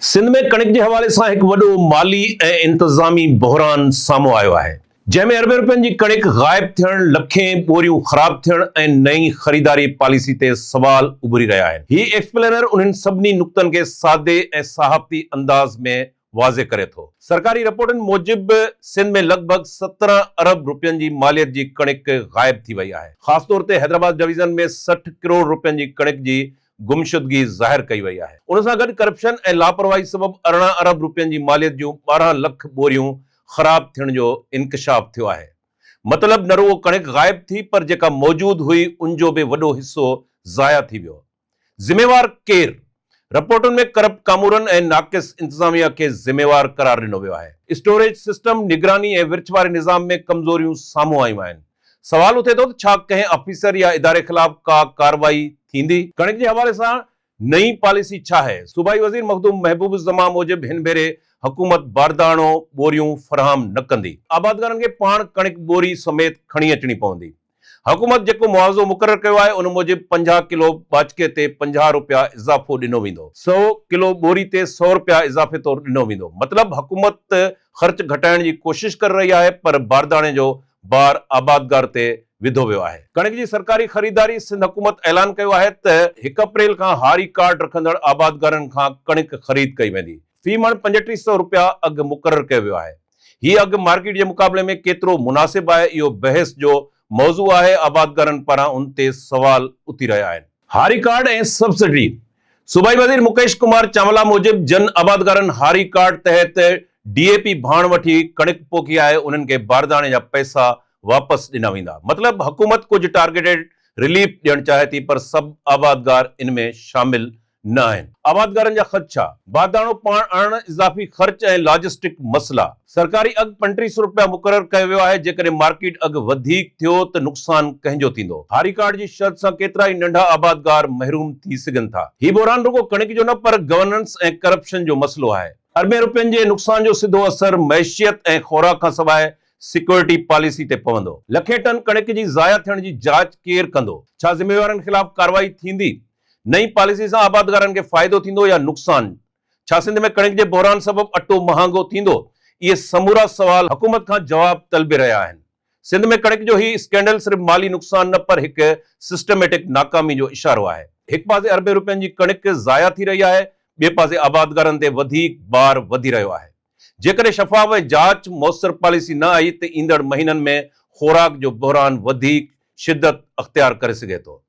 سنڌ ۾ ڪڻڪ جي حوالي سان هڪ وڏو مالي ۽ انتظامي بحران سامهون آيو آهي، جنهن ۾ اربين رپين جي ڪڻڪ غائب ٿيڻ، لکين ٻوريون خراب ٿيڻ ۽ نئين خريداري پاليسي تي سوال اڀري رهيا آهن. هي ايڪسپلينر انهن سڀني نقطن کي سادي ۽ صحافتي انداز ۾ واضح ڪري ٿو. سرڪاري رپورٽن موجب سنڌ ۾ لڳ ڀڳ 17 ارب رپين جي ماليت جي ڪڻڪ غائب ٿي وئي آهي. خاص طور تي حيدرآباد ڊويزن ۾ 60 ڪروڙ رپين جي ڪڻڪ جي گمشدگي ظاهر ڪئي وئي آهي. ان سان گڏ ڪرپشن ۽ لاپرواهي سبب 18 ارب رپين جي ماليت جون 12 لک ٻوريون خراب ٿيڻ جو انڪشاف ٿيو آهي. مطلب نه رڳو ڪڻڪ غائب ٿي پر جيڪا موجود هئي ان جو به وڏو حصو ضايع ٿي ويو. ذميوار ڪير؟ رپورٽن ۾ ڪرپٽ ڪامورن ۽ ناقص انتظاميا کي ذميوار قرار ڏنو ويو آهي. اسٽوريج سسٽم، نگراني ۽ ورڇ واري نظام ۾ ڪمزوريون سامهون آيون آهن. سوال اٿي ٿو ته ڇا ڪنهن آفيسر يا اداري خلاف ڪا ڪارروائي ٿيندي؟ ڪڻڪ جي حوالي سان نئين پاليسي ڇا آهي؟ صوبائي وزير مخدوم محبوب الزمان موجب هن ڀيري حڪومت بارداڻو ٻوريون فراهم نه ڪندي. آبادگارن کي پاڻ ڪڻڪ ٻوري سميت کڻي اچڻي پوندي. حڪومت جيڪو معاوضو مقرر ڪيو آهي ان موجب 50 ڪلو ٻاچڪي تي 50 رپيا اضافو ڏنو ويندو. سئو ڪلو ٻوري تي سئو رپيا اضافي طور ڏنو ويندو. مطلب حڪومت خرچ گهٽائڻ جي ڪوشش ڪري رهي آهي پر بارداڻي جو بار آبادگار تي وڌو ويو آهي. ڪڻڪ جي سرڪاري خريداري، سنڌ حڪومت اعلان ڪيو آهي ته هڪ اپريل کان هاري ڪارڊ رکندڙ آبادگارن کان ڪڻڪ خريد ڪئي ويندي. في مڻ 35 سئو رپيا اگهه مقرر ڪيو ويو آهي. هي اگهه مارڪيٽ جي مقابلي ۾ ڪيترو مناسب آهي اهو بحث جو موضوع آهي، آبادگارن پاران ان تي سوال اٿي رهيا آهن. هاري ڪارڊ ۽ سبسڊي، صوبائي وزير مڪيش ڪمار چاولا موجب جن آبادگارن هاري ڪارڊ تحت ڊي اي پي ڀاڻ وٺي ڪڻڪ پوکي آهي انهن کي بارداڻي جا پئسا واپس ڏنا ويندا، مطلب حڪومت ڪجهه ٽارگيٽيڊ رليف ڏيڻ چاهي ٿي پر سڀ آبادگار ان ۾ شامل نه آهن. آبادگارن جا خدشا، بارداڻو پاڻ آڻڻ، اضافي خرچ ۽ لاجسٽڪ مسئلا. سرڪاري اگهه 35 سئو رپيا مقرر ڪيو ويو آهي، جيڪڏهن مارڪيٽ اگهه وڌيڪ ٿيو ته نقصان ڪنهن جو ٿيندو؟ هاري ڪارڊ جي شرط سان ڪيترائي ننڍا آبادگار محروم ٿي سگهن ٿا. هي بحران رڳو ڪڻڪ جو نه پر گورننس ۽ ڪرپشن جو مسئلو آهي. اربين رپين جي نقصان جو سڌو اثر معيشت ۽ خوراڪ کانسواء سيڪيورٽي پاليسي تي پوندو. لکين ٽن ڪڻڪ جي ضايع ٿيڻ جي جاچ ڪير ڪندو؟ ڇا ذميوارن خلاف ڪارروائي ٿيندي؟ نئين پاليسي سان آبادگارن کي فائدو ٿيندو يا نقصان؟ ڇا سنڌ ۾ ڪڻڪ جي بحران سبب اٽو مهانگو ٿيندو؟ اهي سمورا سوال حڪومت کان جواب طلبي رهيا آهن. سنڌ ۾ ڪڻڪ جو هي اسڪينڊل صرف مالي نقصان نه پر هڪ سسٽميٽڪ ناڪامي جو اشارو آهي. هڪ پاسي اربين رپين جي ڪڻڪ ضايع ٿي رهي آهي، ٻئي پاسي آبادگارن تي وڌيڪ بار وڌي رهيو آهي. جيڪڏهن شفاف ۽ جاچ موثر پاليسي نه آئي ته ايندڙ مهينن ۾ خوراڪ جو بحران وڌيڪ شدت اختيار ڪري سگهي ٿو.